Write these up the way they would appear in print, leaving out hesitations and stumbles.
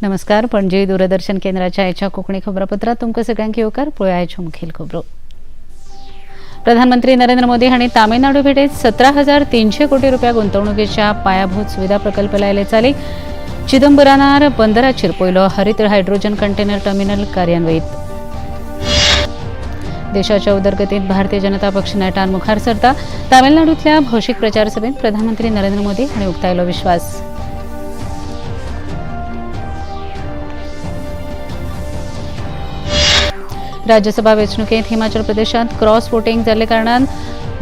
नमस्कार. पणजी दूरदर्शन केंद्राच्या आयच्या कोंकणी खबरापत्रात तुमकां सगळ्यांक येवकार. पळोवया आयच्यो मुखेल खबरो. प्रधानमंत्री नरेंद्र मोदी हांणी तामिळनाडू भेटेत 17,300 कोटी रुपया गुंतवणुकीच्या पायाभूत सुविधा प्रकल्प लायले चालीक. चिदंबरानार बंदराचेर पयलो हरित हायड्रोजन कंटेनर टर्मिनल कार्यान्वयीत. देशाच्या उदरगतीत भारतीय जनता पक्ष नेटान मुखार सरता. तामिळनाडूतल्या भौशीक प्रचार सभेत प्रधानमंत्री नरेंद्र मोदी हांणी उक्तायलो विश्वास. राज्यसभा वेंचणुकेंत हिमाचल प्रदेशांत क्रॉस वोटिंग जाल्ले कारणान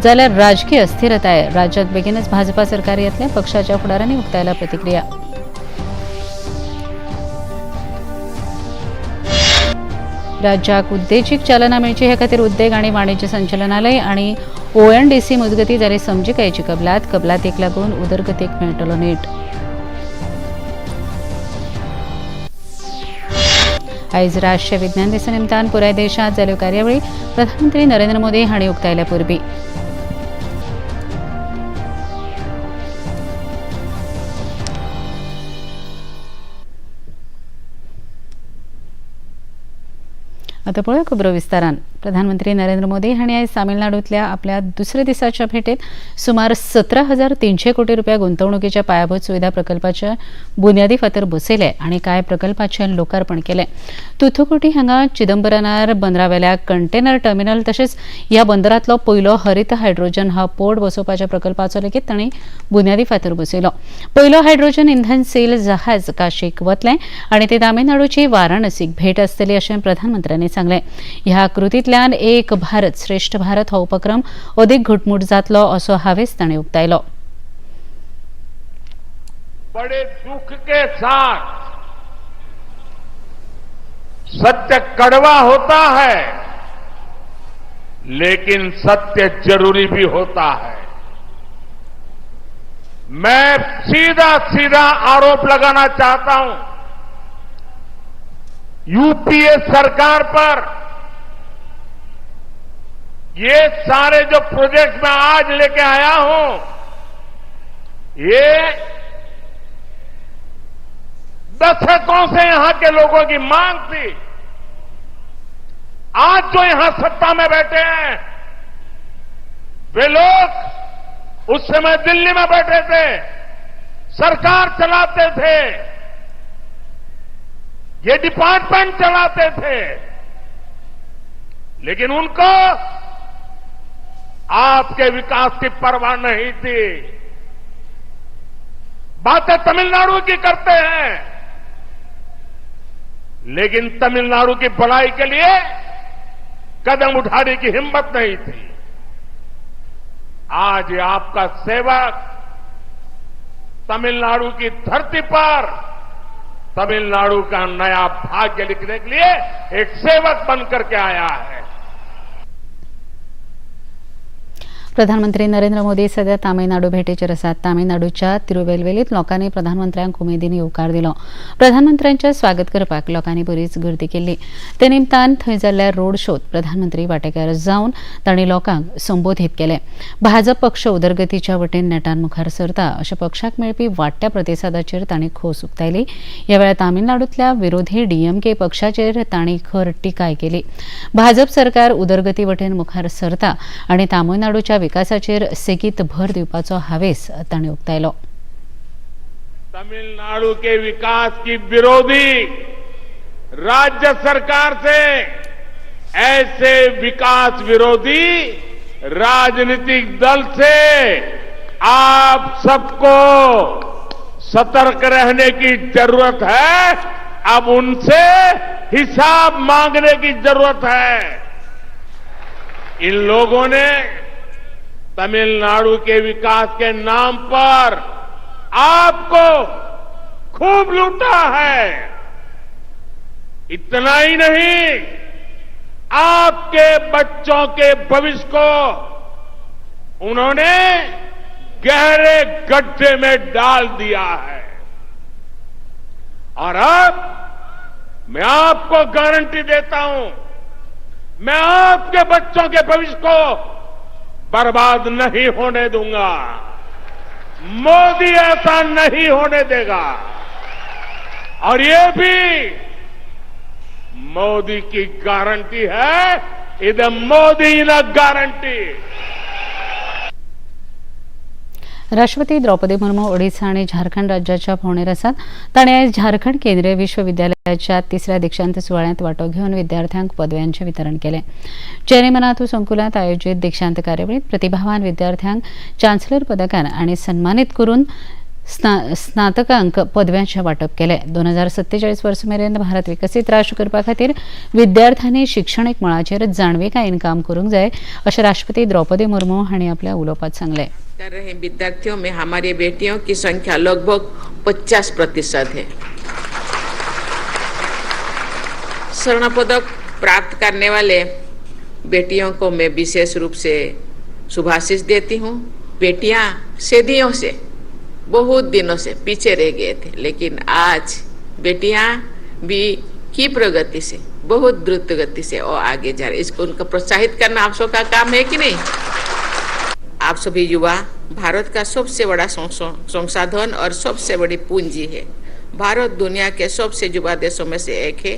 जाल्यार राजकीय अस्थिरताय. राज्यात बेगीनच भाजपा सरकार येतलें. पक्षाच्या फुडाऱ्यांनी उक्तायला प्रतिक्रिया. राज्याक उद्देजीक चालना मेळची हे खातीर उद्देग आनी वाणिज्य संचालनालय आनी ओएनडीसी मजगतीं जाली समजिकायेची कबलात. कबलातीक लागून उदरगतीक मेळटलो नेट. आयज राष्ट्रीय विज्ञान दिसा निमतान पुराय देशांत जाल्यो कार्यावळी. प्रधानमंत्री नरेंद्र मोदी हांणी उक्तायल्या परबीं. आता पळोवया खबरो विस्तारान. प्रधानमंत्री नरेंद्र मोदी हांणी आयज तामिळनाडूंतल्या आपल्या दुसऱ्या दिसाच्या भेटेत सुमार 17,300 कोटी रुपया गुंतवणुकीच्या पायाभूत सुविधा प्रकल्पाचे बुन्यादी फातर बसयले आनी कांय प्रकल्पाचें लोकार्पण केलें. तुथुकुटी हांगा चिदंबरनार बंदरावेल्या कंटेनर टर्मिनल तशेंच ह्या बंदरांतलो पयलो हरित हायड्रोजन हा पोर्ट बसोवपाच्या प्रकल्पाचो लेगीत तांणी बुन्यादी फातर बसयलो. पयलो हायड्रोजन इंधन सेल जहाज काशीक वतलें आनी ते तामिळनाडूची वाराणसीक भेट आसतली अशें प्रधानमंत्र्यांनी सांगलें. ह्या कृतींतल्यान एक भारत श्रेष्ठ भारत हो उपक्रम अदीक घटमूट जातलो असो हावेस तांणी उक्तायलो. बड़े दुख के साथ सत्य कड़वा होता है, लेकिन सत्य जरूरी भी होता है। मैं सीधा सीधा आरोप लगाना चाहता हूं यूपीए सरकार पर। ये सारे जो प्रोजेक्ट मैं आज लेके आया हूं, ये दशकों से यहां के लोगों की मांग थी। आज जो यहां सत्ता में बैठे हैं, वे लोग उस समय दिल्ली में बैठे थे, सरकार चलाते थे, ये डिपार्टमेंट चलाते थे, लेकिन उनको आपके विकास की परवाह नहीं थी। बातें तमिलनाडु की करते हैं, लेकिन तमिलनाडु की भलाई के लिए कदम उठाने की हिम्मत नहीं थी। आज ये आपका सेवक तमिलनाडु की धरती पर तमिलनाडु का नया भाग्य लिखने के लिए एक सेवक बनकर के आया है। प्रधानमंत्री नरेंद्र मोदी सध्या तामिळनाडू भेटीचेर आसात. तामिळनाडूच्या तिरुवेलवेलीत लोकांनी प्रधानमंत्र्यांक उमेदीन येवकार दिलो. प्रधानमंत्र्यांचें स्वागत करपाक लोकांनी बरीच गर्दी केल्ली. ते निमतान थंय जाल्ल्या रोड शोत प्रधानमंत्री वांटेकार जावन तांणी लोकांक संबोधीत केलें. भाजप पक्ष उदरगतीच्या वटेन नेटान मुखार सरता अशें पक्षाक मेळपी वाडट्या प्रतिसादाचेर तांणी खोस उक्तायली. ह्या वेळार तामिळनाडूंतल्या विरोधी डीएमके पक्षाचेर तांणी खर टिकाय केली. भाजप सरकार उदरगती वटेन मुखार सरता आनी तामिळनाडूच्या विकासाचेर सेगीत भर दिवपाचो हावेस तांणी उक्तायलो. तमिलनाडु के विकास की विरोधी राज्य सरकार से, ऐसे विकास विरोधी राजनीतिक दल से आप सबको सतर्क रहने की जरूरत है। अब उनसे हिसाब मांगने की जरूरत है। इन लोगों ने तमिलनाडु के विकास के नाम पर आपको खूब लूटा है। इतना ही नहीं, आपके बच्चों के भविष्य को उन्होंने गहरे गड्ढे में डाल दिया है। और अब मैं आपको गारंटी देता हूं, मैं आपके बच्चों के भविष्य को बर्बाद नहीं होने दूंगा। मोदी ऐसा नहीं होने देगा। और ये भी मोदी की गारंटी है, इधर मोदी न गारंटी। राष्ट्रपती द्रौपदी मुर्मू ओडिशा आणि झारखंड राज्याच्या भोवणेर आसात। ताणें आयज झारखंड केंद्रीय विश्वविद्यालयाच्या तिसऱ्या दीक्षांत सुवाळ्यांत वांटो घेवन विद्यार्थ्यांक पदव्यांचें वितरण केलें। चेरीमनाथू संकुलांत आयोजीत दीक्षांत कार्यावळींत प्रतिभावान विद्यार्थ्यांक चान्सलर पदकान आनी सन्मानीत करून स्नातकांक पदव्यांचें वांटप केलें। 2047 वर्स मेरेन भारत विकसीत राष्ट्र करपा खातीर विद्यार्थ्यांनी शिक्षणीक मळाचेर जाणविकायेन काम करूंक जाय अशें राष्ट्रपती द्रौपदी मुर्मू हांणी आपल्या उलोवपांत सांगलें। कर रहे विद्यार्थियों में हमारी बेटियों की संख्या लगभग 50% है। स्वर्ण पदक प्राप्त करने वाले बेटियों को मैं विशेष रूप से शुभाशीष देती हूँ। बेटियां सदियों से, बहुत दिनों से पीछे रह गए थे, लेकिन आज बेटियां भी की प्रगति से, बहुत द्रुत गति से और आगे जा रही। इसको उनको प्रोत्साहित करना आप सबका काम है कि नहीं? आप सभी युवा भारत का सबसे बड़ा संसाधन और सबसे बड़ी पूंजी है। भारत दुनिया के सबसे युवा देशों में से एक है।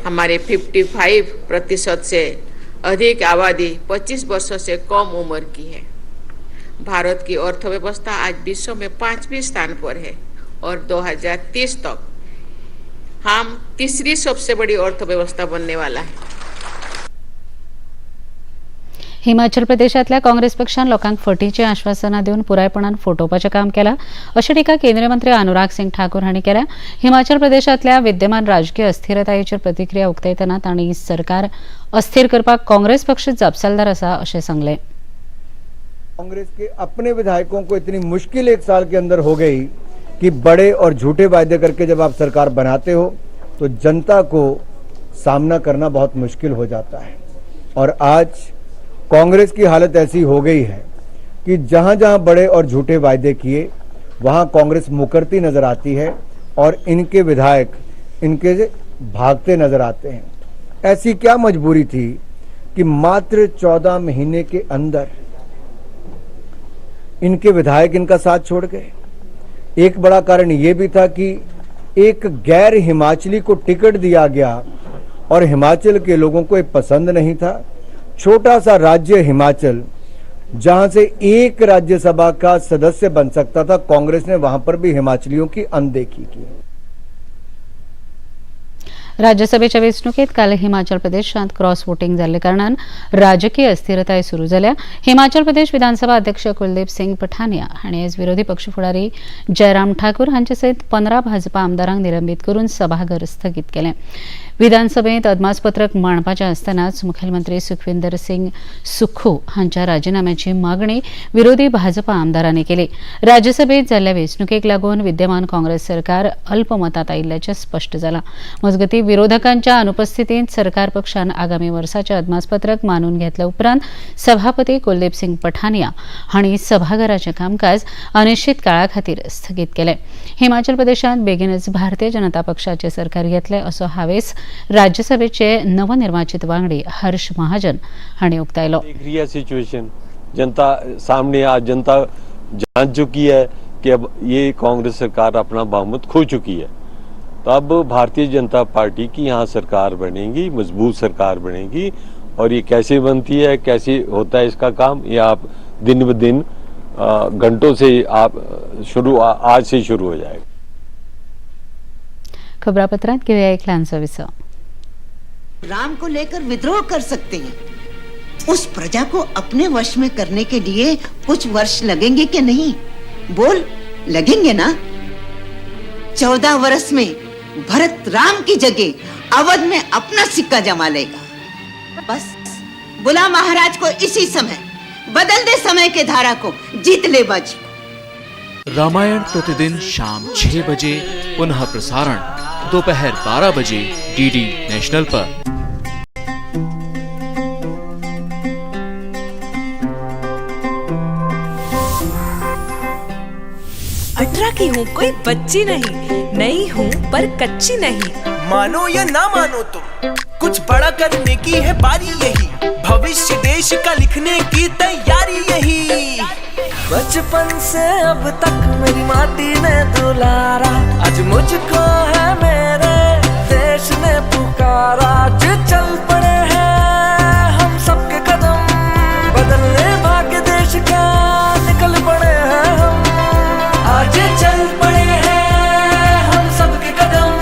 हमारे 55% से अधिक आबादी 25 वर्षों से कम उम्र की है। भारत की अर्थव्यवस्था आज विश्व में 5वें स्थान पर है और 2030 तक हम तीसरी सबसे बड़ी अर्थव्यवस्था बनने वाला है। हिमाचल प्रदेशातल्या काँग्रेस पक्षान लोकांक फटीचीं आश्वासनां दिवन पुरायपणान फटोवपाचें काम केलां अशी टिका केंद्रीय मंत्री अनुराग सिंग ठाकूर हांणी केल्या। हिमाचल प्रदेशांतल्या विद्यमान राजकीय अस्थिरतायेचेर प्रतिक्रिया उक्तायतना तांणी सरकार अस्थिर करपाक काँग्रेस पक्ष जापसालदार आसा अशें सांगलें। कांग्रेस के अपने विधायकों को इतनी मुश्किल एक साल के अंदर हो गई कि बड़े और झूठे वायदे करके जब आप सरकार बनाते हो तो जनता को सामना करना बहुत मुश्किल हो जाता है। और आज कांग्रेस की हालत ऐसी हो गई है कि जहां जहां बड़े और झूठे वायदे किए वहां कांग्रेस मुकरती नजर आती है और इनके विधायक इनके भागते नजर आते हैं। ऐसी क्या मजबूरी थी कि मात्र 14 महीने के अंदर इनके विधायक इनका साथ छोड़ गए। एक बड़ा कारण ये भी था कि एक गैर हिमाचली को टिकट दिया गया और हिमाचल के लोगों को ये पसंद नहीं था। छोटा सा राज्य हिमाचल, जहां से एक राज्यसभा का सदस्य बन सकता था, कांग्रेस ने वहां पर भी हिमाचलियों की अनदेखी की। राज्यसभेच्या वेंचणुकेत काल हिमाचल प्रदेशांत क्रॉस वोटिंग जाल्ले कारणान राजकीय अस्थिरताय सुरू जाल्या। हिमाचल प्रदेश विधानसभा अध्यक्ष कुलदीप सिंग पठानिया हांणी आयज विरोधी पक्ष फुडारी जयराम ठाकूर हांचे सयत 15 भाजपा आमदारांक निलंबीत करून सभाघर स्थगीत केलें। विधानसभेत अदमासपत्रक मांडपाचें आसतनाच मुखेलमंत्री सुखविंदर सिंग सुखू हांच्या राजिनाम्याची मागणी विरोधी भाजपा आमदारांनी केली। राज्यसभेत जाल्ल्या वेंचणुकेक लागून विद्यमान काँग्रेस सरकार अल्पमतात आयिल्ल्याचें स्पश्ट जालां। मजगतीं, विरोधकांच्या अनुपस्थितींत सरकार पक्षान आगामी वर्साचें अदमासपत्रक मानून घेतल्या उपरांत सभापती कुलदीप सिंग पठानिया हांणी सभाघराचें कामकाज अनिश्चित काळा खातीर स्थगीत केलें। हिमाचल प्रदेशांत बेगीनच भारतीय जनता पक्षाचें सरकार येतलें असो हावेस राज्यसभेचे नवनिर्वाचित वांगडी हर्ष महाजन हांणी उक्तायलो। देख रही है सिचुएशन जनता सामने, आज जनता जान चुकी है कि अब ये कांग्रेस सरकार अपना बहुमत खो चुकी है, तो अब भारतीय जनता पार्टी की यहाँ सरकार बनेगी, मजबूत सरकार बनेगी। और ये कैसे बनती है, कैसे होता है इसका काम, ये आप दिन ब दिन घंटों से आप शुरू आज से शुरू हो जाएगा। खबरापत्रांत घेऊया एक ल्हानसो विसव। राम को लेकर विद्रोह कर सकते हैं, उस प्रजा को अपने वश में करने के लिए कुछ वर्ष लगेंगे कि नहीं? बोल, लगेंगे ना? 14 वर्ष में भरत राम की जगह अवध में अपना सिक्का जमा लेगा। बस बुला महाराज को इसी समय, बदल दे समय के धारा को, जीत ले बाजी को। रामायण प्रतिदिन शाम 6 बजे, पुनः प्रसारण दोपहर 12 बजे डीडी नेशनल पर। 18 की हूँ, कोई बच्ची नहीं, नई हूँ पर कच्ची नहीं। मानो या ना मानो तुम, कुछ बड़ा करने की है बारी यही, भविष्य देश का लिखने की तैयारी यही। बचपन से अब तक मेरी माटी ने दुलारा, आज मुझको है मेरे देश ने पुकारा। आज चल पड़े हैं हम सबके कदम, बदलने भाग्य देश का निकल पड़े हैं हम। आज चल पड़े हैं हम सबके कदम,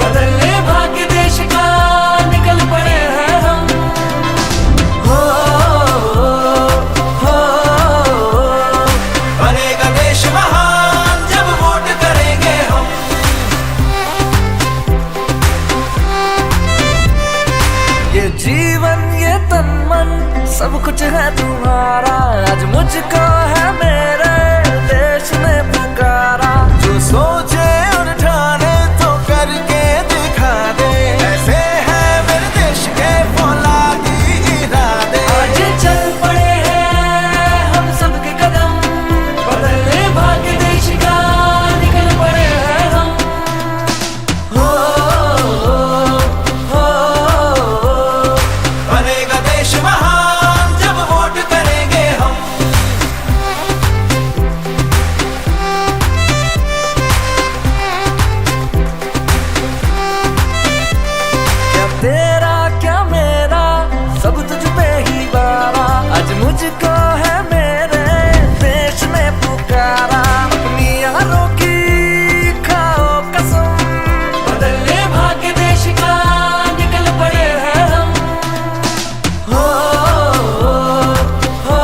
बदलने भाग्य देश का निकल पड़े हैं हम। हो हो बनेगा देश महान जब वोट करेंगे हम। ये जीवन ये तन मन सब कुछ है तुम्हारा, आज मुझको है मेरे देश ने पुकारा। जो सोचे और ठाने तो करके दिखा दे, ऐसे हैं मेरे देश के फौलादी इरादे। आज चल पड़े हैं हम सबके कदम, बदलने भाग्य देश का निकल पड़े हैं हम। हो हो बनेगा देश महान जब वोट करेंगे हम। क्या तेरा क्या मेरा सब तुझ पे ही बारा, आज मुझको है मेरे देश ने पुकारा। अपनी यारों की खाओ कसम, बदलने भाग्य देश का निकल पड़े हैं हम। हो हो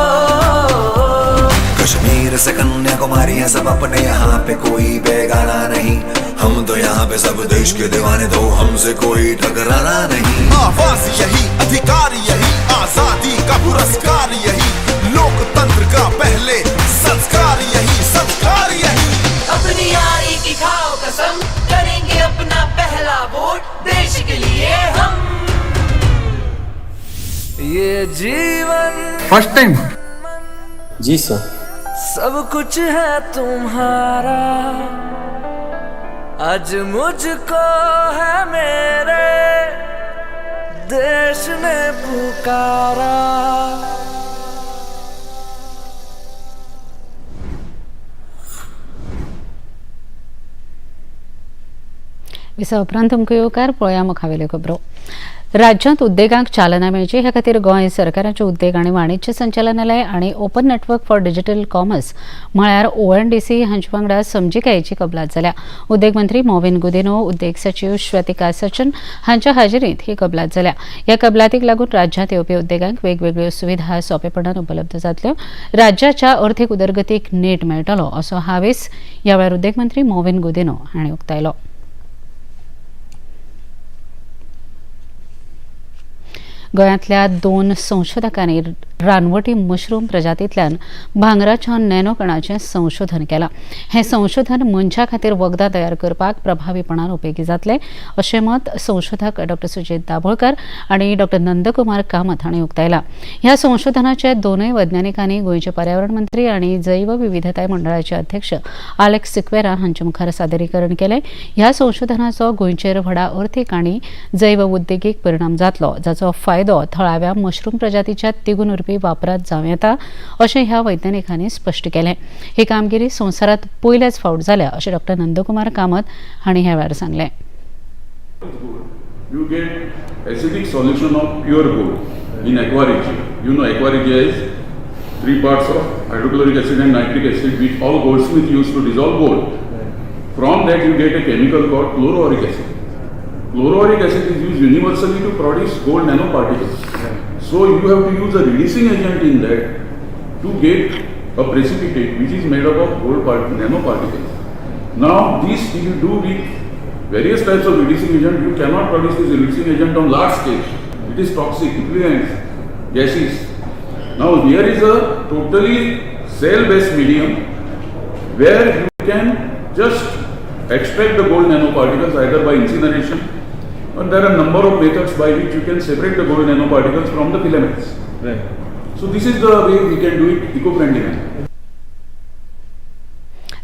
कश्मीर से कन्याकुमारी है सब अपने यहाँ पे, कोई बेगाना नहीं। हम तो यहाँ पे सब देश के दीवाने, तो हमसे कोई टकराना नहीं। आवाज यही, अधिकार यही, आजादी का पुरस्कार यही, लोकतंत्र का पहले संस्कार यही, संस्कार यही। अपनी यारी की खाओ कसम, करेंगे अपना पहला वोट देश के लिए हम। ये जीवन फर्स्ट टाइम? जी सर। सब कुछ है तुम्हारा, आज मुझको है मेरे देश ने पुकारा। विसा उपरांत तुमकां येवकार. पळया मुखावेल्यो खबरो. राज्यांत उद्देगांक चालना मेळची ह्या खातीर गोंय सरकाराचे उद्देग आनी वाणिज्य संचालनालय आनी open network for digital commerce म्हळ्यार ONDC हांचे वांगडा समजिकायेची कबलात जाल्या. उद्देग मंत्री मॉविन गुदिन्हो, उद्देग सचीव श्वेतिका सचन हांच्या हाजेरींत ही कबलात जाल्या. ह्या कबलातीक लागून राज्यांत येवपी उद्देगांक वेगवेगळ्यो सुविधा सोंपेपणान उपलब्ध जातल्यो, राज्याच्या अर्थीक उदरगतीक नेट मेळटलो असो हावेस ह्या वेळार उद्देग मंत्री मॉविन गुदिन्हो हांणी उक्तायलो. गोंयांतल्या 2 संशोधकांनी रानवटी मशरूम प्रजातींतल्यान भांगराच्या नॅनो कणाचें संशोधन केलां. हें संशोधन मनशा खातीर वखदां तयार करपाक प्रभावीपणान उपेगी जातलें अशें मत संशोधक डॉ सुजित दाभोळकर आनी डॉ नंदकुमार कामत हांणी उक्तायलां. ह्या संशोधनाचे दोनूय वैज्ञानिकांनी गोंयचे पर्यावरण मंत्री आनी जैव विविधताय मंडळाचे अध्यक्ष आलेक्स सिक्वेरा हांचे मुखार सादरीकरण केलें. ह्या संशोधनाचो गोंयचेर व्हडा अर्थीक आनी जैव उद्देगीक परिणाम जातलो, जाचो फायदो थळाव्या मशरूम प्रजातीच्या तिगून उरपी वापरात जावं येता अशें ह्या वैज्ञानिकांनी स्पश्ट केलें. ही कामगिरी संवसारांत पयल्याच फावट जाल्या अशें डॉ नंदकुमार कामत हांणी ह्या वेळार सांगलें. You get acidic solution of pure gold in aqua regia. You know aqua regia is 3 parts of hydrochloric acid and nitric acid, which all goldsmiths use to dissolve gold. From that you get a chemical called chloroauric acid. Chloroauric acid is used universally to produce gold nanoparticles. So you have to use a reducing agent in that to get a precipitate which is made up of gold nanoparticles. Now this if you do with various types of reducing agent, you cannot produce this reducing agent on large scale. It is toxic, effluents, gases. Now here is a totally cell-based medium where you can just extract the gold nanoparticles either by incineration, or there are a number of methods by which you can separate the gold nanoparticles from the filaments. Right. So this is the way we can do it eco-friendly manner.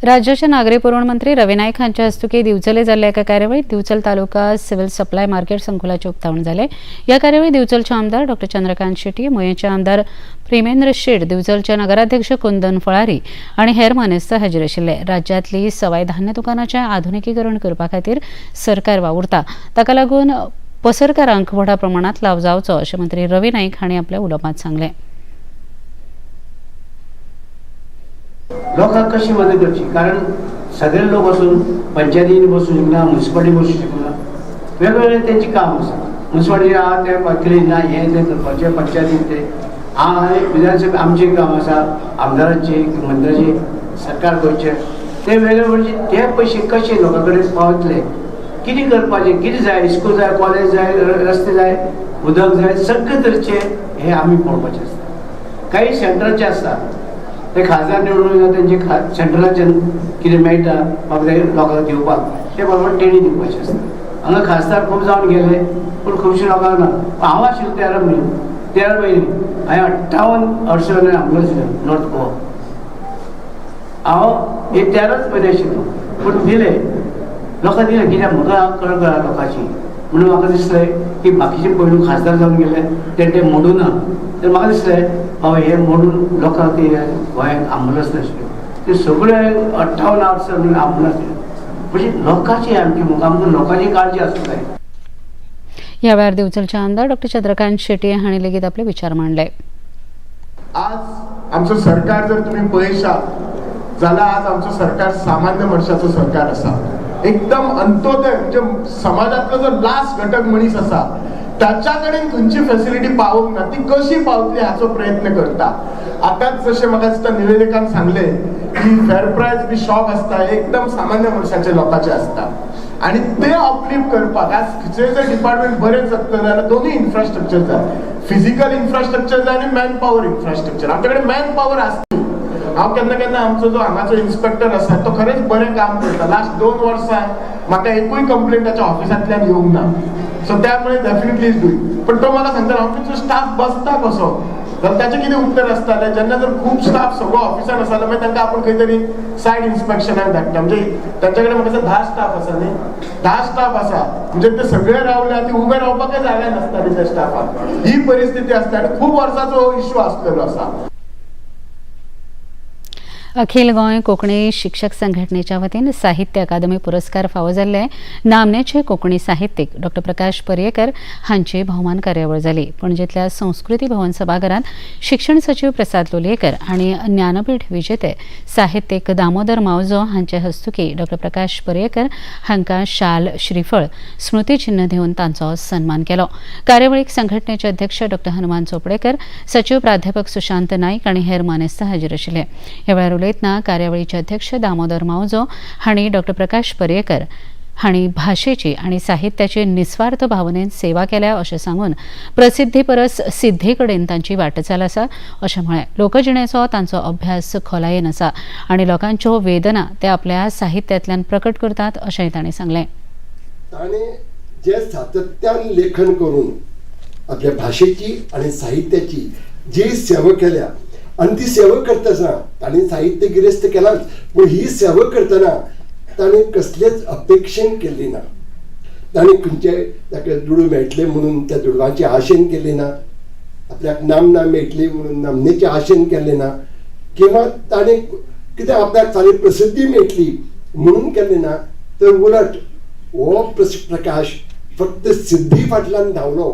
राज्याचे नागरी पुरवण मंत्री रवी नाईक हांच्या हस्तुकी दिवचले जाल्ल्या एका कार्यावळीत Divchal taluka civil supply market संकुलाचे उक्तावण जाले. या कार्यावळी दिवचलचे आमदार डॉ चंद्रकांत शेट्टी, मयेंचे आमदार प्रेमेंद्र शेट, दिवचलचे नगराध्यक्ष कुंदन फळारी आनी हेर मानेस्त हाजीर आशिल्ले. राज्यांतली सवाय धान्य दुकानाचें आधुनिकीकरण करपा खातीर सरकार वावुरता, ताका लागून पसरकारांक व्हडा प्रमाणांत लाव जावचो अशें मंत्री रवी नाईक हांणी आपल्या उलोवपांत सांगलें. लोकांक कशी मदत करची, कारण सगळे लोक वचून पंचायतीन बसूं शकना, मुन्सिपालिटी बसूं शकना, वेगवेगळे तेंचें काम आसा. मुन्सिपालिटी आहा तें क्लीन ना हें तें करपाचें, पंचायतीन तें आनी विधानसभा आमचें काम आसा, आमदारांचें मंत्र्याचें, सरकार गोंयचें ते वेगळे म्हणजे ते पयशे कशे लोकां कडेन पावतले, कितें करपाचें, कितें जाय, स्कूल जाय, कॉलेज जाय, रस्ते जाय, उदक जाय, सगळे तरेचे हे आमी पळोवपाचें आसता. काही सेंट्रलचे आसता ते खासदार निवडून येता, तेंचे सेंट्रलाच्यान कितें मेळटा बाबा लोकांक दिवपाक ते बरोबर तेणी दिवपाचें आसता. हांगा खासदार खूब जावन गेले पूण खुबशे लोकांक ना. हांव आशिल्लो 13 म्हयने हांवें 58 वर्सां आंबुलन्स नॉर्थ गोवा, हांव एक 13 म्हयने आशिल्लो पूण दिले लोकांक दिले, कित्याक म्हाका कळकळ लोकांची. म्हणून म्हाका दिसलें की बाकीचे पयलू खासदार जावन गेले ते ते मोडूं ना, तर म्हाका दिसलें बाबा हे मोडून लोकांक ते गोंयांत आंबुलन्स नाशिल्ल्यो, ते सगळे 58 वर्सां आंबुलन्स म्हणजे लोकांची आमची आमकां लोकांची काळजी आसूंक जाय. ह्या वेळार दिवचलचे आमदार डॉ चंद्रकांत शेट्टी हांणी लेगीत आपले विचार मांडले. आज आमचो सरकार जर तुम्ही पळयशात जाल्यार आज आमचो सरकार सामान्य मनशाचो सरकार आसा. एकदम अंत्योदय म्हणजे समाजांतलो जो लास्ट घटक मनीस आसा ताच्या कडेन खंयची फेसिलिटी पावोवंक ना ती कशी पावतली हाचो प्रयत्न करता. आतांच जशें म्हाका दिसता निवेदकान सांगलें की फेर प्रायस बी शॉप आसता एकदम सामान्य मनशाचे लोकांचे आसता आनी ते अपलिफ्ट करपाक आज खंयचें जर डिपार्टमेंट बरें चलता जाल्यार दोनूय इन्फ्रास्ट्रक्चर जाय, फिजिकल इन्फ्रास्ट्रक्चर जाय आनी मॅन पावर इन्फ्रास्ट्रक्चर. आमचे कडेन मॅन पावर आसता. हांव केन्ना केन्ना आमचो जो हांगाचो इन्स्पेक्टर आसा तो खरेंच बरें काम करता. लास्ट 2 वर्सां म्हाका एकूय कंप्लेंट ताच्या ऑफिसांतल्यान येवंक ना, सो त्यामुळे डेफिनेटली is doing. पण तो म्हाका सांगता हांव तुमचो स्टाफ बसता कसो, जाल्यार ताचें कितें उत्तर आसतालें, जेन्ना जर खूब स्टाफ सगळो ऑफिसान आसा जाल्यार मागीर तांकां आपूण खंय तरी सायड इन्स्पेक्शनाक धाडटा. म्हणजे तांच्या कडेन म्हाका 10 स्टाफ आसा न्ही, 10 स्टाफ आसा म्हणजे ते सगळे रावले ती उबे रावपाकय जागा नासताली त्या स्टाफाक. ही परिस्थिती आसता आनी खूब वर्सांचो हो इश्यू आसलेलो आसा. अखिल गोंय कोंकणी शिक्षक संघटनेच्या वतीन साहित्य अकादमी पुरस्कार फावो जाल्ले नामनेचे कोंकणी साहित्यीक डॉ प्रकाश पर्येकर हांची भोवमान कार्यावळ जाली. पणजेंतल्या संस्कृती भवन सभाघरांत शिक्षण सचीव प्रसाद लोलयेकर आनी ज्ञानपीठ विजेते साहित्यीक दामोदर मावजो हांचे हस्तुकी डॉ प्रकाश पर्येकर हांकां शाल, श्रीफळ, स्मृतिचिन्ह दिवन तांचो सन्मान केलो. कार्यावळीक संघटनेचे अध्यक्ष डॉ हनुमान चोपडेकर, सचीव प्राध्यापक सुशांत नाईक आनी हेर मानेस्त हाजीर आशिल्ले. ह्या वेळार उलयतना कार्यावळीचे अध्यक्ष दामोदर मावजो हांणी डॉ प्रकाश पर्येकर हांणी भाशेची आनी साहित्याची निस्वार्थ भावनेन सेवा केल्या अशें सांगून प्रसिद्धी परस सिद्धी कडेन तांची वाटचाल आसा अशें म्हळें. लोकजिणेचो तांचो अभ्यास खोलायेन आसा आनी लोकांच्यो वेदना ते आपल्या साहित्यांतल्यान प्रकट करतात अशेंय तांणी सांगलें. ताणें जे सातत्यान लेखन करून आपल्या भाशेची आनी साहित्याची जी सेवा केल्या आनी ती सेवा करतना ताणें साहित्य गिरेस्त केलांच, पूण ही सेवा करतना ताणें कसलेच अपेक्षेन केल्ली ना. ताणें खंयचे ताका दुडू मेळटले म्हणून त्या दुडवांचे आशेन केली ना, आपल्याक नामना मेळटली म्हणून नामनेचे आशेन केलें ना, किंवा ताणें कितें आपल्याक फाल्यां प्रसिद्धी मेळटली म्हणून केलें ना. तर उलट हो प्रकाश फक्त सिद्धी फाटल्यान धांवलो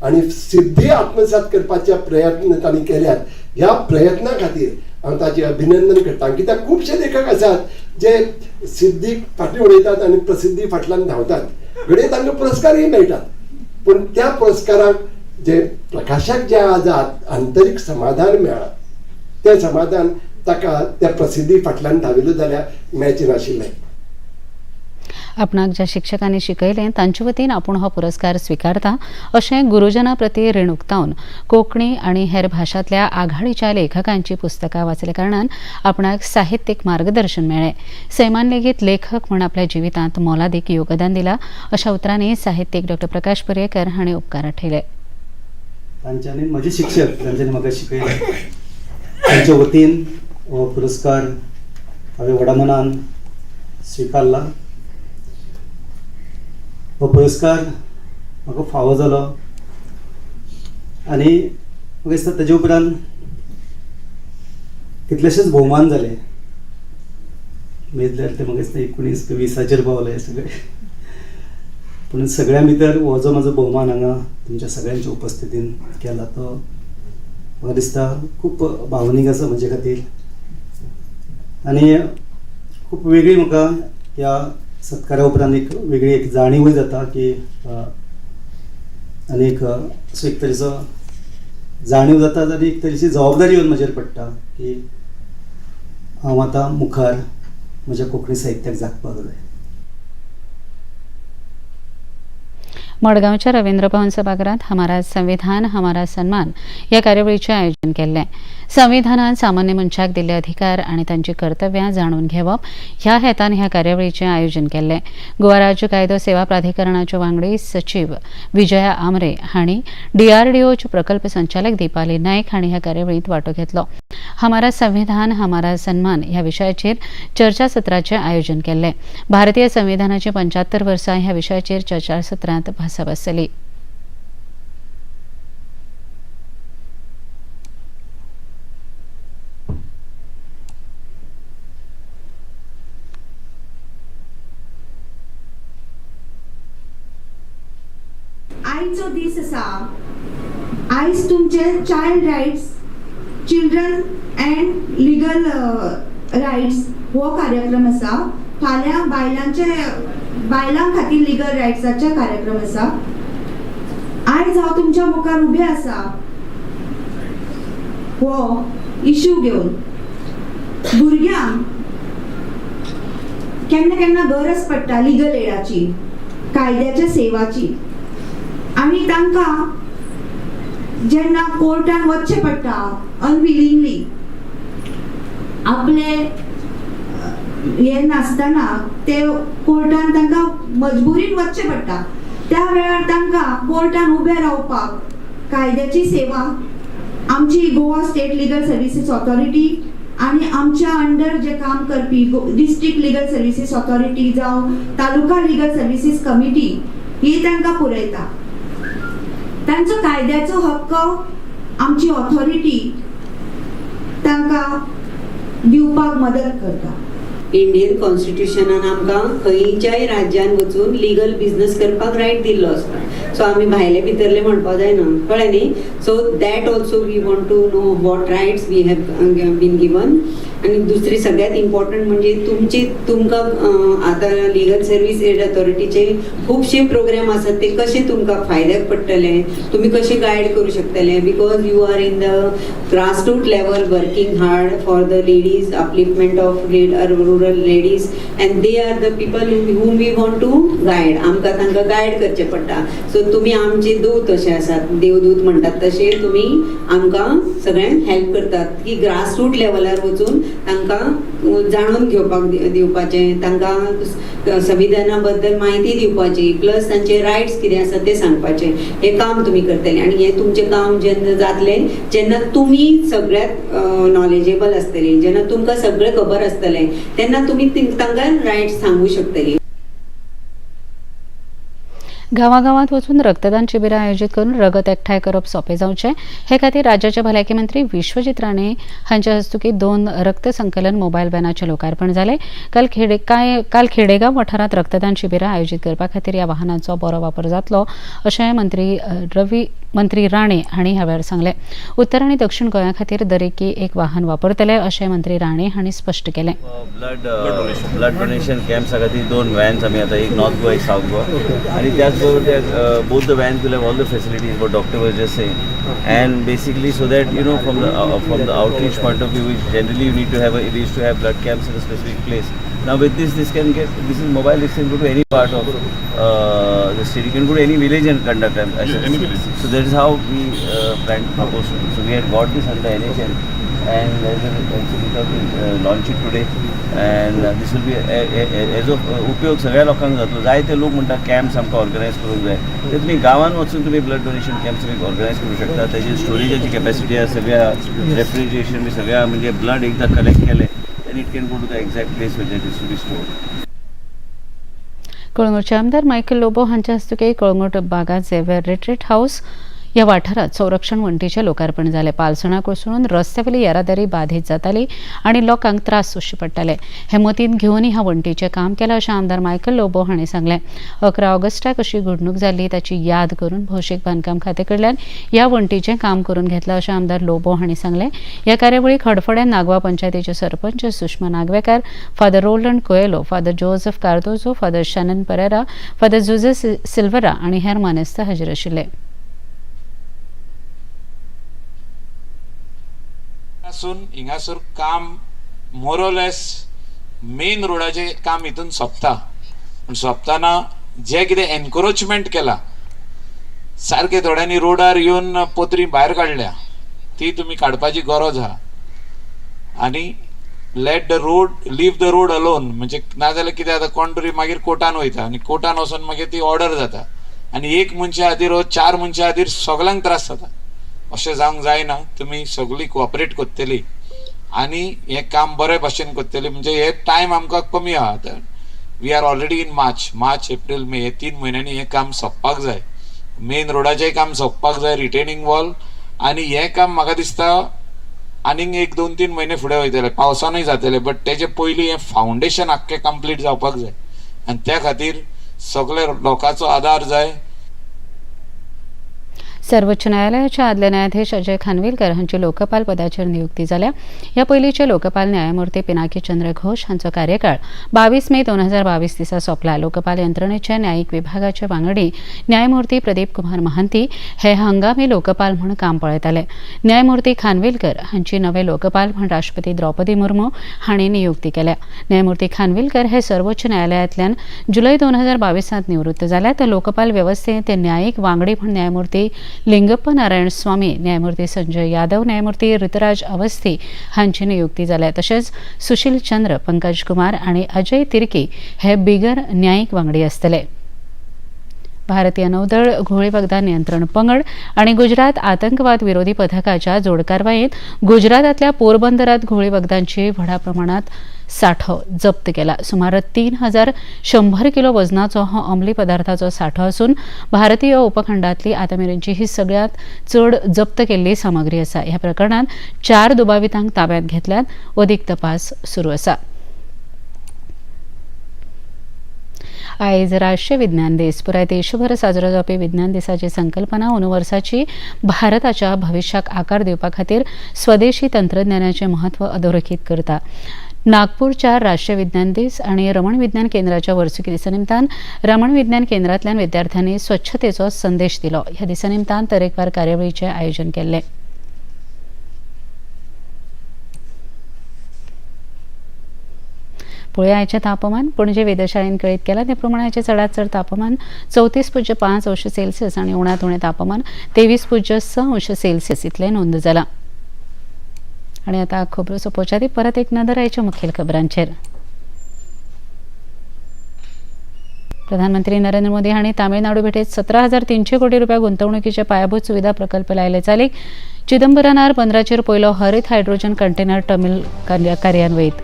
आनी सिद्धी आत्मसात करपाचे प्रयत्न तांणी केल्यात. ह्या प्रयत्ना खातीर हांव ताचें अभिनंदन करता. कित्याक खुबशे लेखक आसात जे सिद्धी फाटीं उडयतात आनी प्रसिद्धी फाटल्यान धांवतात, घडये तांकां पुरस्कारय मेळटात, पूण त्या पुरस्काराक जे प्रकाशाक जे आज आंतरीक समाधान मेळ्ळां तें समाधान ताका त्या प्रसिद्धी फाटल्यान धांविल्लो जाल्यार मेळचें नाशिल्लें. आपणाक ज्या शिक्षकांनी शिकयलें तांचे वतीन आपूण हो पुरस्कार स्विकारता अशें गुरुजना प्रती रीण उक्तावन कोंकणी आनी हेर भाशांतल्या आघाडीच्या लेखकांची पुस्तकां वाचल्या कारणान आपणाक साहित्यीक मार्गदर्शन मेळ्ळें. सैमान लेगीत लेखक म्हूण आपल्या जिवितांत मोलादीक योगदान दिलां अशा उतरांनी साहित्यीक डॉ प्रकाश पर्येकर हांणी उपकार आठयले. तांच्यांनी म्हजे शिक्षक तांच्यांनी म्हाका शिकयलें, तांच्या वतीन हो पुरस्कार हांवें व्हडा मनान स्विकारला. हो पुरस्कार म्हाका फावो जालो आनी म्हाका दिसता ताजे उपरांत कितलेशेच भोवमान जाले. मेजल्यार ते म्हाका दिसता 19 की 20 पावले सगळे. पूण सगळ्यां भितर हो जो म्हाजो भोवमान हांगा तुमच्या सगळ्यांच्या उपस्थितीन केला तो म्हाका दिसता खूब भावनीक आसा म्हजे खातीर आनी खूब वेगळी म्हाका ह्या सत्कारा उपरांत एक वेगळी एक जाणीवूय जाता की आनी एक असो एक तरेचो जाणीव जाता आनी एक तरेची जबाबदारी येवन म्हजेर पडटा की हांव आतां मुखार म्हज्या कोंकणी साहित्याक जागपाक जाय. मडगांवच्या रवींद्र भवन सभाघरांत हमारा संविधान हमारा सन्मान ह्या कार्यावळीचें आयोजन केल्लें. संविधानान सामान्य मनशाक दिल्ले अधिकार आनी तांची कर्तव्यां जाणून घेवप ह्या हेतान ह्या कार्यावळीचें आयोजन केल्लें. गोवा राज्य कायदो सेवा प्राधिकरणाच्यो वांगडी सचीव विजया आमरे हांणी डीआरडीओचे प्रकल्प संचालक दीपाली नायक हांणी ह्या कार्यावळींत वांटो घेतलो. हमारा संविधान हमारा सन्मान ह्या विशयाचेर चर्चासत्राचें आयोजन केल्लें. भारतीय संविधानाची 75 वर्सां ह्या विशयाचेर चर्चासत्रांत भासाभास जाली. आयचो दीस आसा, आयज तुमचे child rights, children and legal rights हो कार्यक्रम आसा. फाल्यां बायलांचे बायलां खातीर लिगल रायट्साचे कार्यक्रम आसा. आयज हांव तुमच्या मुखार उबें आसा हो इशू घेवन. भुरग्यांक केन्ना केन्ना गरज पडटा लिगल एडाची, कायद्याच्या सेवाची, आनी तांकां जेन्ना कोर्टान वचचें पडटा अनविलिंगली, आपले हे नासतना ते कोर्टान तांकां मजबुरीन वचचें पडटा. त्या वेळार तांकां कोर्टान उबें रावपाक कायद्याची सेवा आमची Goa state legal services authority आनी आमच्या अंडर जे काम करपी डिस्ट्रिक्ट लिगल सर्विसीस ऑथॉरिटी जावं तालुका लिगल सर्विसीस कमिटी ही तांकां पुरयता. तांचो कायद्याचो हक्क आमची ऑथॉरिटी तांकां दिवपाक मदत करता. इंडियन कॉन्स्टिट्युशनान आमकां खंयच्याय राज्यान वचून लिगल बिजनस करपाक रायट दिल्लो आसता. सो आमी भायले भितरले म्हणपाक जायना, कळ्ळें न्ही? So that also we want to know what rights we have been given. आनी दुसरी सगळ्यात इम्पॉर्टंट म्हणजे तुमची तुमकां आतां लिगल सर्वीस एड ऑथॉरिटीचे खुबशे प्रोग्राम आसात, ते कशे तुमकां फायद्याक पडटले, तुमी कशे गायड करूं शकतले, because you are in the grassroot level working hard for the ladies, upliftment of rural ladies, and they are the people whom we want to guide. आमकां तांकां गायड करचें पडटा. सो तुमी आमचे दूत अशे आसात, देवदूत म्हणटात तशे तुमी आमकां सगळ्यांक हेल्प करतात की ग्रासरूट लेवलार वचून तांकां जाणून घेवपाक दिवपाचें, तांकां संविधाना बद्दल म्हायती दिवपाची, प्लस तांचे रायट्स कितें आसा ते सांगपाचें. हें काम तुमी करतले आनी हें तुमचें काम जेन्ना जातलें, जेन्ना तुमी सगळ्यात नॉलेजेबल आसतली, जेन्ना तुमकां सगळें खबर आसतलें, तेन्ना तुमी तांकां रायट्स सांगू शकतली. गांवागांवांत वचून रक्तदान शिबिरां आयोजीत करून रगत एकठांय करप सोंपें जावचें हे खातीर राज्याचे भलायकी मंत्री विश्वजीत राणे हांच्या हस्तुकीं 2 रक्त संकलन मोबायल व्हॅनाचें लोकार्पण जालें. काल खेडेगांव वाठारांत रक्तदान शिबिरां आयोजीत करपा खातीर ह्या वाहनांचो बरो वापर जातलो अशें मंत्री राणे हांणी ह्या वेळार सांगलें. उत्तर आनी दक्षिण गोंया खातीर दरेकी एक वाहन वापरतले अशें मंत्री राणे हांणी स्पश्ट केलें. ब्लड डोनेशन कॅम्प्सा खातीर 2 व्हॅन्स आमी आतां, एक नॉर्थ गोवा, एक सावथ गोवा, आनी त्याच बरोबर both the vans will have all the facilities what doctor was just saying, and basically so that you know from the outreach point of view, which generally you need to have they used to have blood camps in a specific place. Now with this, this can get, this is mobile, this can go to any part of the state. You can go to any village and conduct them. Yeah, any village. So that is how we planned proposed to do. So we had got this under NHM, and as we thought we'll launch it today. And this will be as of उपयोग सगळ्या लोकांक जातलो. जायते लोक म्हणटा camps आमकां organise करूंक जाय, ते तुमी गांवांत वचून तुमी ब्लड डोनेशन कॅम्प्स तुमी ऑर्गनायज करूं शकता. तेजी स्टोरेजाची कॅपॅसिटी आसा, सगळ्या रेफ्रिजरेशन बी सगळ्या, म्हणजे ब्लड एकदां कलेक्ट केलें and it can go to the exact place where it is to be stored. कळंगूटचे आमदार मायकल लोबो हांच्या हस्तुकीं Calangute Baga Xavier retreat house ह्या वाठारात संरक्षण वण्टीचें लोकार्पण जालें. पालसणां कोसळून रस्त्यावेली येरादारी बाधीत जाताली आनी लोकांक त्रास सोंसचे पडटाले. हे मतींत घेवन ह्या वण्टीचें काम केलां अशें आमदार मायकल लोबो हांणी सांगलें. 11 ऑगस्टाक अशी घडणूक जाल्ली ताची याद करून भौशीक बांदकाम खाते कडल्यान ह्या वण्टीचें काम करून घेतलां अशें आमदार लोबो हांणी सांगलें. ह्या कार्यावळीक हडफडें नागवा पंचायतीचे sarpanch Sushma Nagvekar, father Roland Coelho, father Joseph Cardozo, father Shannon Pereira, father Jose Silveira आनी हेर मानेस्त हाजीर आशिल्ले. हिंगासर काम मोरलेस मेन रोडाचे काम हितून सोंपता, पूण सोंपतना जे कितें एनक्रोचमेंट केला सारके थोड्यांनी रोडार येवन पोत्री भायर काडल्या ती तुमी काडपाची गरज आहा. आनी let the road leave the road alone, म्हणजे नाजाल्यार कितें जाता कोण तरी मागीर कोर्टान वयता आनी कोर्टान वचून मागीर ती ऑर्डर जाता आनी एक मनशा खातीर वो 4 मनशां खातीर सगल्यांक त्रास जाता. अशें जावंक जायना, तुमी सगळीं कोऑपरेट करतली आनी हें काम बरे भाशेन करतली. म्हणजे हे टायम आमकां कमी आहा आतां. We are already in March, March April May, हे 3 म्हयन्यांनी हें काम सोंपपाक जाय. मेन रोडाचेंय काम सोंपपाक जाय, रिटेनिंग वॉल, आनी हें काम म्हाका दिसता आनीक 1 2 3 म्हयने फुडें वयतले, पावसानूय जातले, बट तेजे पयलीं हें फावंडेशन आख्खें कंप्लीट जावपाक जाय आनी त्या खातीर सगळे लोकांचो आदार जाय. सर्वोच्च न्यायालयाच्या आदले न्यायाधीश अजय खानविलकर हांची लोकपाल पदाचेर नियुक्ती जाल्या. ह्या पयलींचे लोकपाल न्यायमूर्ती पिनाकी चंद्र घोष हांचो कार्यकाळ 22 मे 2022 दिसा सोंपला. लोकपाल यंत्रणेच्या न्यायीक विभागाचे वांगडी न्यायमूर्ती प्रदीप कुमार महांती हे हंगामी लोकपाल म्हूण काम पळयताले. न्यायमूर्ती खानविलकर हांची नवे लोकपाल म्हूण राष्ट्रपती द्रौपदी मुर्मू हांणी नियुक्ती केल्या. न्यायमूर्ती खानविलकर हे सर्वोच्च न्यायालयांतल्यान जुलय 2022 निवृत्त जाल्या. तर लोकपाल वेवस्थेंत न्यायीक वांगडी म्हूण न्यायमूर्ती लिंगप्पा नारायण स्वामी, न्यायमूर्ती संजय यादव, न्यायमूर्ती ऋतुराज अवस्थी हांची नियुक्ती जाल्या. तशेंच सुशील चंद्र, पंकज कुमार आनी अजय तिर्की हे बिगर न्यायीक वांगडी आसतले. भारतीय नौदळ, घोळी वखदां नियंत्रण पंगड आनी गुजरात आतंकवाद विरोधी पथकाच्या जोड कारवायेंत गुजरातांतल्या पोरबंदरात घोळी वखदांची व्हडा प्रमाणात साठो जप्त केला. सुमार 3100 किलो वजनाचो हो अंमली पदार्थाचो साठो आसून भारतीय उपखंडातली आतां मेरेनची ही सगळ्यांत चड जप्त केल्ली सामग्री आसा. ह्या प्रकरणांत 4 दुबावितांक ताब्यांत घेतल्यात. अदीक तपास सुरू आसा. आयज राष्ट्रीय विज्ञान दीस. पुराय देशभर साजरो जावपी विज्ञान दिसाची संकल्पना अंदू वर्साची भारताच्या भविश्याक आकार दिवपा खातीर स्वदेशी तंत्रज्ञानाचें म्हत्व अधोरेखीत करता. नागपूरच्या राष्ट्रीय विज्ञान दीस आनी रमण विज्ञान केंद्राच्या वर्सुकी दिसा निमतान रमण विज्ञान केंद्रांतल्यान विद्यार्थ्यांनी स्वच्छतेचो संदेश दिलो. ह्या दिसा निमतान तरेकवार कार्यावळीचें आयोजन केल्लें. पळोवया आयचें तापमान. पणजे वेधशाळेन कळीत केलां ते प्रमाण आयचें चडांत चड तापमान 34.5 अंश सेल्सियस आनी उण्यांत उणें तापमान 23.6 अंश सेल्सियस इतलें नोंद जालां. आनी आतां खबरो सोंपोवच्या आदीं परत एक नदर आयच्या मुखेल खबरांचेर. प्रधानमंत्री नरेंद्र मोदी हांणी तामिळनाडू भेटेत 17,300 कोटी रुपया गुंतवणुकीचे पायाभूत सुविधा प्रकल्प लायले चालीक. चिदंबरनार बंदराचेर पयलो हरित हायड्रोजन कंटेनर टर्मिनल कार्यान्वित.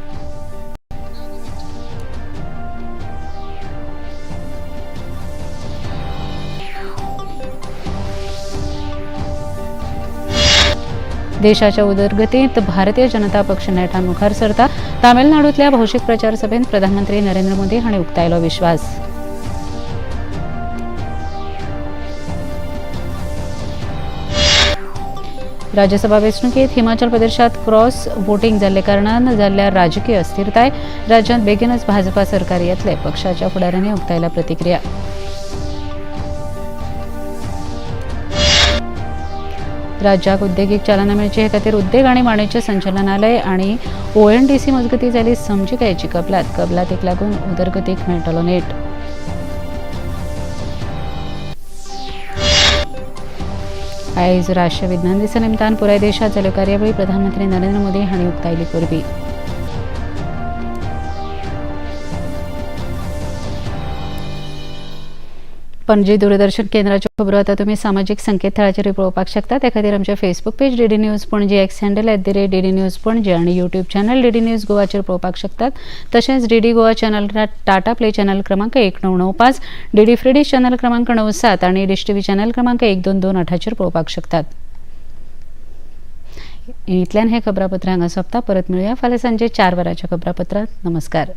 देशाच्या उदरगतीत भारतीय जनता पक्ष नेटान मुखार सरता. तामिळनाडूतल्या भौशीक प्रचार सभेत प्रधानमंत्री नरेंद्र मोदी हांणी उक्तायलो विश्वास. राज्यसभा वेंचणुकेत हिमाचल प्रदेशात क्रॉस वोटिंग जाल्ले कारणान जाल्ल्या राजकीय अस्थिरताय राज्यांत बेगीनच भाजपा सरकार येतले, पक्षाच्या फुडाऱ्यांनी उक्तायला प्रतिक्रिया. राज्याक उद्देगीक चालना मेळची हे खातीर उद्देग आनी वाणिज्य संचालनालय आनी ONDC मजगती जाली समजिकायेची कबलात. कबलातीक लागून उदरगतीक मेळटलो नेट. आयज राष्ट्रीय विज्ञान दिसा निमतान पुराय देशात जाल्यो कार्यावळी प्रधानमंत्री नरेंद्र मोदी हांणी उक्तायली परबीं. पणजी दूरदर्शन केंद्राच्यो खबरो आतां तुमी सामाजीक संकेतथळाचेर पळोवपाक शकता. त्या खातीर आमचे Facebook page DD News Panaji, X handle @DDNews Panaji आनी यूट्यूब चॅनल डीडी न्यूज गोवाचेर पळोवपाक शकतात. तशेंच DD Goa channel Tata play channel क्रमांक 1995, डीडी फ्री डिश चॅनल क्रमांक 97 आनी डिश टीव्ही चॅनल क्रमांक 1228चेर पळोवपाक शकतात. इतल्यान हे खबरापत्र हांगा सोंपता. परत मेळुया फाल्यां सांजे 4 वरांच्या खबरापत्रात. नमस्कार.